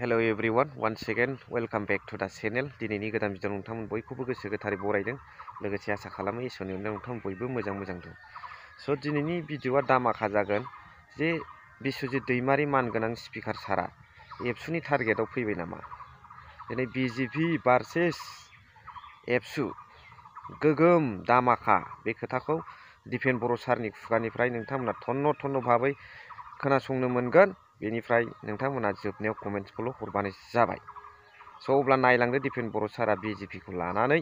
Hello everyone, once again welcome back to the channel. दिनैनि गोदान video नोंथांमोन बयखौबो गोसो गोथारै बरायदों लोगोसे आसा खालामो इसोरनि अननायाव नोंथांमोन बयबो मोजां दं। स' दिनैनि भिडिअआ दामाखा जागोन जे बिश्वजित दैमारि मानगोनां स्पिकार सारा एबसुनि टारगेटआव फैबाय नामा? दिनै बिजेपि भार्सेस एबसु गोगोम दामाखा बे खोथाखौ दिपेन बर' सारनि खुगानिफ्राय नोंथांमोना थन्न भाबै खोनासंनो मोनगोन। बेनिफ्राय नोंथांमोना जोबनायाव कमेन्ट्सखौल' हरबानो जाबाय। स' अब्ला नायलांदो दिपेन बर' सारा बिजेपिखौ लानानै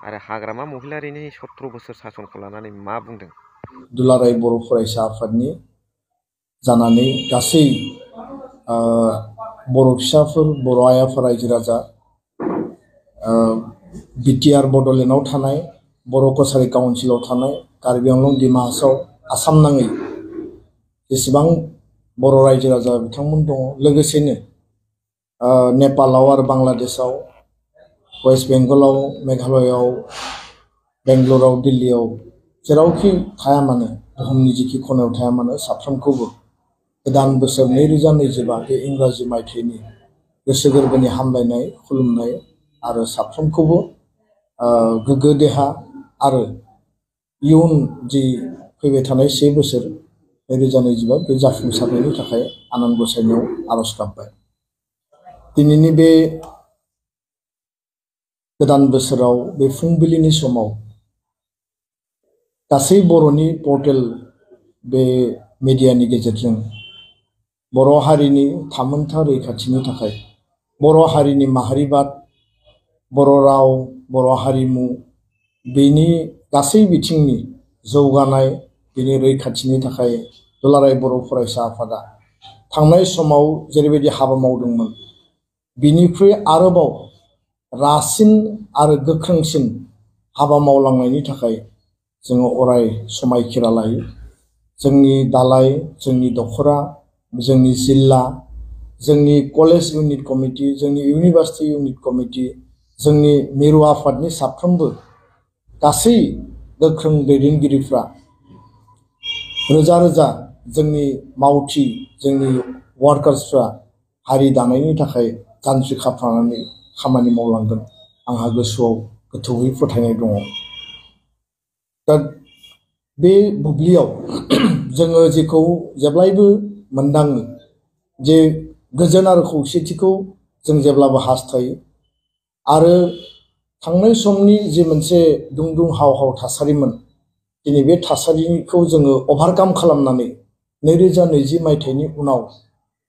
आरो हाग्रामा महिलारिनि 17 बोसोर सासनखौ लानानै मा बुंदों। दुलाराय बर' फरायसा आफादनि जानानै गासै बर' फिसाफोर बर' आइ आफा रायजो राजा बिटिआर बड'लेण्डआव थानाय बर' कसारि काउन्सिलाव थानाय कार्बि आंलं डिमा हासाव आसाम नाङै जेसेबां बर' रायजो राजा बिथांमोन दङ, लोगोसेनो नेपालाव आरो बांलादेशआव, वेस्ट बेंगलाव, मेघालयआव, बेंगलराव, दिल्लीआव जेरावखि थाया मानो, बुहुमनि जिखि खनायाव थाया मानो, साफ्रोमखौबो गोदान बोसोर 2025 बे इंराजि मायथाइनि गोसो गोरबोनि हामलायनाय खुलुमनाय आरो साफ्रोमखौबो गोग्गो देहा आरो इयुन जि फैबाय थानाय 1 बोसोर 2025 बे जाफुंसारनायनि थाखाय आनान गसाइनियाव आरज गाबबाय। दिनैनि बे गोदान बोसोराव बे फुंबिलिनि समाव गासै बर'नि पर्टेल बे मिडियानि गेजेरजों बर' हारिनि थामोनथा रैखाथिनि थाखाय बर' हारिनि माहारिबाद, बर' राव, बर' हारिमु बेनि गासै बिथिंनि जौगानाय, बेनि रैखाथिनि थाखाय दुलाराय बर' फरायसा आफादा थांनाय समाव जेरैबायदि हाबा मावदोंमोन बिनिख्रुइ आरोबाव रासिन आरो गोख्रोंसिन हाबा मावलांनायनि थाखाय जोङो अराय समायखिरा लायो। जोंनि दालाय, जोंनि दखरा, जोंनि जिल्ला, जोंनि कलेज इउनिट कमिटि, जोंनि इउनिभार्सिटि इउनिट कमिटि, जोंनि मिरु आफादनि साफ्रोमबो गासै गोख्रों दैदेनगिरिफ्रा रोजा रोजा जोंनि मावथि, जोंनि वार्कार्सफ्रा हारि दानायनि थाखाय जानजि खाफ्रानानै खामानि मावलांगोन आंहा गोसोआव गोथौयै फोथायनाय दङ। दा बे बुब्लियाव जोङो जेखौ जेब्लायबो मोनदाङो जे गोजोन आरो खौसेथिखौ जों जेब्लाबो हास्थायो आरो थांनाय समनि जे मोनसे दुं हाव थासारिमोन, दिनै बे थासारिखौ जोङो अभारकाम खालामनानै 2020 मायथाइनि उनाव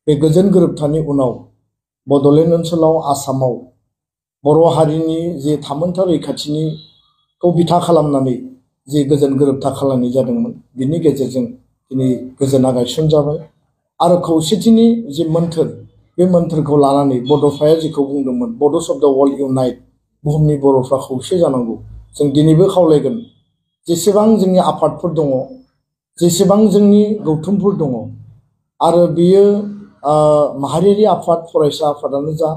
बे गोजोन गोरोबथानि उनाव बड'लेण्ड ओनसोलाव, आसामाव बर' हारिनि जे थामोनथा रैखाथिनिखौ बिथा खालामनानै जे गोजोन गोरोबथा खालामनाय जादोंमोन, बिनि गेजेरजों दिनै गोजोना गायसनजाबाय आरो खौसेथिनि जे मोन्थोर, बे मोन्थोरखौ लानानै बड'फाया जेखौ बुंदोंमोन, बड'स अफ द वर्ल्ड इउनाइट, बुहुमनि बर'फ्रा खौसे जानांगौ। जों दिनैबो खावलायगोन जेसेबां जोंनि आफादफोर दङ, जेसेबां जोंनि गौथुमफोर दङ आरो बियो माहारियारि आफाद, फरायसा आफादानो जा,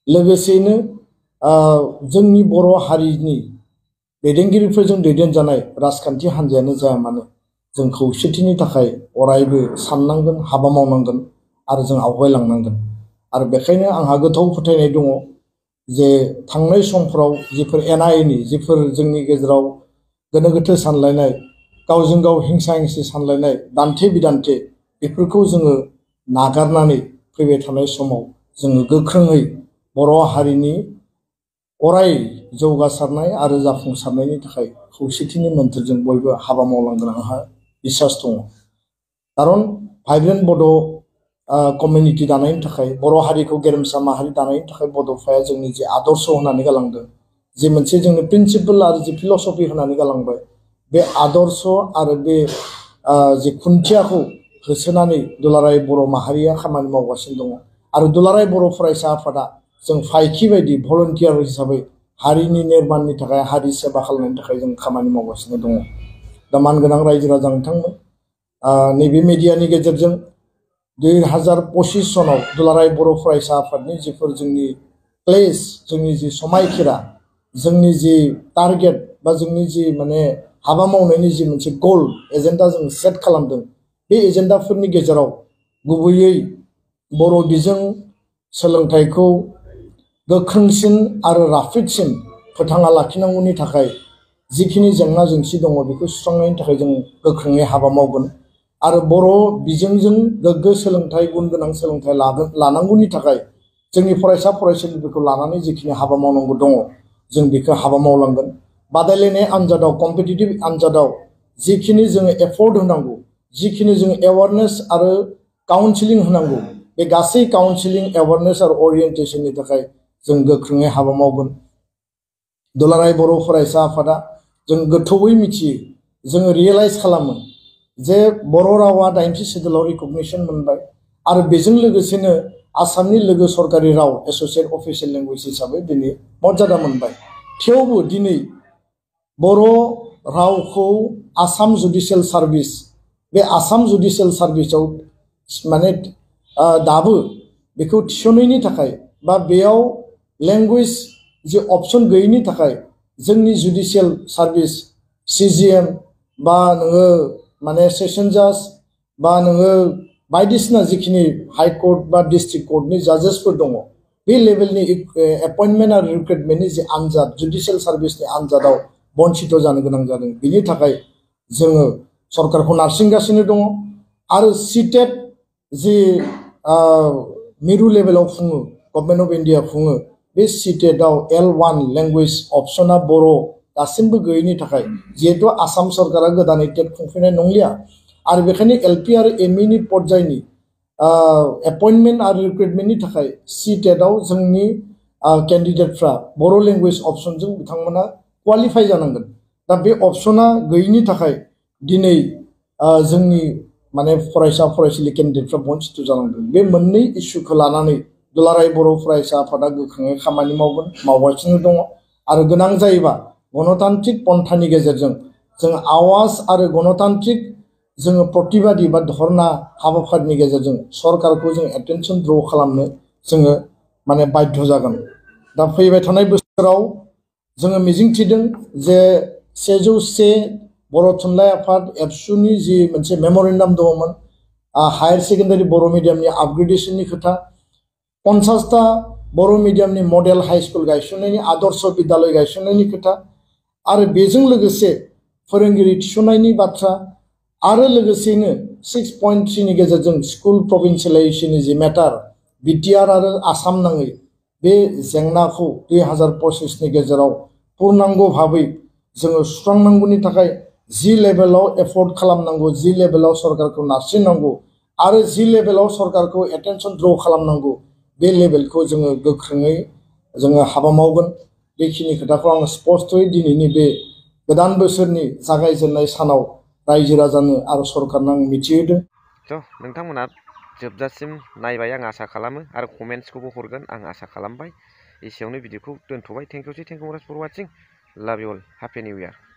लोगोसेयैनो जोंनि बर' हारिनि दैदेनगिरिफोरजों दैदेनजानाय राजखान्थि हान्जायानो जाया मानो, जों खौसेथिनि थाखाय अरायबो साननांगोन, हाबा मावनांगोन आरो जों आवगायलांनांगोन। आरो बेखायनो आंहा गोथौ फोथायनाय दङ जे थांनाय समफ्राव जिफोर एना एनि, जिफोर जोंनि गेजेराव गोनो गोथो सानलायनाय, गावजों गाव हिंसा हिंसि सानलायनाय, दान्थे बिदान्थे, बेफोरखौ जोङो नागारनानै फैबाय थानाय समाव जोङो गोख्रोङै बर' हारिनि अराय जौगासारनाय आरो जाफुंसारनायनि थाखाय खौसेथिनि मोन्थोरजों बयबो हाबा मावलांगोन आंहा बिसास दङ। खारन भाइब्रेन्ट बड' कमिउनिटि दानायनि थाखाय, बर' हारिखौ गेरेमसा माहारि दानायनि थाखाय बड'फाया जोंनि जे आदर्श होनानै गालांदों, जे मोनसे जोंनि प्रिन्सिपल आरो जे फिलसफि होनानै गालांबाय, बे आदर्श आरो बे जे खुन्थियाखौ होसोनानै दुलाराय बर' माहारिया खामानि मावगासिनो दङ। आरो दुलाराय बर' फरायसा आफादा जों फायखि बायदि भलन्टियार हिसाबै हारिनि निर्माणनि थाखाय, हारि सेबा खालामनायनि थाखाय जों खामानि मावगासिनो दङ। दा मानगोनां रायजो राजा नोंथांमोन, नैबे मिडियानि गेजेरजों 2025 सनाव दुलाराय बर' फरायसा आफादनि जिफोर जोंनि प्लेस, जोंनि जि समायखिरा, जोंनि जि टारगेट बा जोंनि जि माने हाबा मावनायनि जि मोनसे गल एजेन्डा जों सेट खालामदों, बे एजेन्डाफोरनि गेजेराव गुबैयै बर' बिजों, सोलोंथाइखौ गोख्रोंसिन आरो राफोदसिन फोथांना लाखिनांगौनि थाखाय जिखिनि जेंना जेंसि दङ बेखौ सुस्रांनायनि थाखाय जों गोख्रोङै हाबा मावगोन आरो बर' बिजोंजों गोग्गो सोलोंथाइ गुन गोनां सोलोंथाइ लानांगौनि थाखाय जोंनि फरायसा फरायसुलिफोरखौ लानानै जिखिनि हाबा मावनांगौ दङ जों बेखौ हाबा मावलांगोन बादायलायनाय आनजादाव कम्पिटिटिभ आनजादाव जिखिनि जोङो एफर्ट होनांगौ जिखिनि जों एवारनेस आरो काउन्सिलिं होनांगौ बे गासै काउन्सिलिं एवारनेस आरो अरियेन्टेसननि थाखाय जों गोख्रोङै हाबा मावगोन दुलाराय बर' फरायसा आफादा जों गोथौयै मिथियो जोङो रियेलाइज खालामो जे बर' रावा 80 सिडुलाव रिकगनिसन मोनबाय आरो बेजों लोगोसेनो आसामनि लोगो सरकारि राव एस'सियेट अफिसियेल लेंगुवेज हिसाबै दिनै मर्यादा मोनबाय थेवबो दिनै बर' रावखौ आसाम जुडिशियेल सार्भिस बे आसाम जुडिशियेल सार्भिसाव माने दाबो बेखौ थिसननायनि थाखाय बा बेयाव लेंगुवेज जे अपसन गैयैनि थाखाय जोंनि जुडिशियेल सार्भिस CGM बा नोङो माने सेसन जाज बा नोङो बायदिसिना जिखिनि हाइकर्ट बा डिस्ट्रिक्ट कर्टनि जाजेसफोर दङ बे लेभेलनि एपइन्टमेन्ट आरो रिक्रुटमेन्टनि जे आनजाद जुडिशियेल सार्भिसनि आनजादाव बन्सित जानो गोनां जादों बिनि थाखाय जोङो सरकारखौ नारसिनगासिनो दङ आरो CTET जि मिरु लेभेलाव खुङो गभर्नमेन्ट अफ इन्डिया खुङो बे CTETआव L1 लेंगुवेज अपसना बर' दासिमबो गैयैनि थाखाय जिहेतु आसाम सरकारा गोदानै टेट खुंफैनाय नंलिया आरो बेखायनो LP आरो ME पर्यायनि एपइन्टमेन्ट आरो रिक्रुटमेन्टनि थाखाय CTETआव जोंनि केन्डिडेटफ्रा बर' लेंगुवेज अपसनजों बिथांमोना क्वालिफाइ जानांगोन दा बे अपसना गैयैनि थाखाय दिनै जोंनि माने फरायसा फरायसुलि केन्डिडेटफ्रा बन्सित जानांदों बे मोननै इस्युखौ लानानै दुलाराय बर' फरायसा आफादा गोख्रोङै खामानि मावगासिनो दङ आरो गोनां जायोबा गणतान्त्रिक पन्थानि गेजेरजों जों आवाज आरो गणतान्त्रिक जोङो प्रतिबादि बा धर्ना हाबाफारिनि गेजेरजों सरकारखौ जों एटेनसन द्र खालामनो जोङो माने बाध्य जागोन दा फैबाय थानाय बोसोराव जोङो मिजिंथिदों जे 101 बर' थुनलाइ आफाद एबसुनि जि मोनसे मेम'रेन्डाम दङमोन हायार सेकेन्डारि बर' मिडियामनि आपग्रेडेशननि खोथा 50टा बर' मिडियामनि मडेल हाई स्कुल गायसननायनि आदर्श बिद्यालय गायसननायनि खोथा आरो बेजों लोगोसे फोरोंगिरि थिसननायनि बाथ्रा आरो लोगोसेनो 6.3 नि गेजेरजों स्कुल प्रभिन्सियेलाइजेसननि जि मेटार बिटिआर आरो आसाम नाङै बे जेंनाखौ 2025 नि गेजेराव पूर्णांग भाबै जोङो सुस्रांनांगौनि थाखाय जि लेभेलाव एफर्ट खालामनांगौ जि लेभेलाव सरकारखौ नारसिननांगौ आरो जि लेभेलाव सरकारखौ एटेनसन द्र खालामनांगौ बे लेभेलखौ जोङो गोख्रोङै जोङो हाबा मावगोन बेखिनि खोथाखौ आं स्पष्टयै दिनैनि बे गोदान बोसोरनि जागायजेननाय सानाव रायजो राजानो आरो सरकारनो आं मिथिहोदों नोंथांमोना जोबजासिम नायबाय आं आसा खालामो आरो कमेन्ट्सखौबो हरगोन आं आसा खालामबाय एसेयावनो भिडिअखौ दोनथ'बाय थेंक इउ फर वाचिं लाभ इउ अल हेपि निउ इयार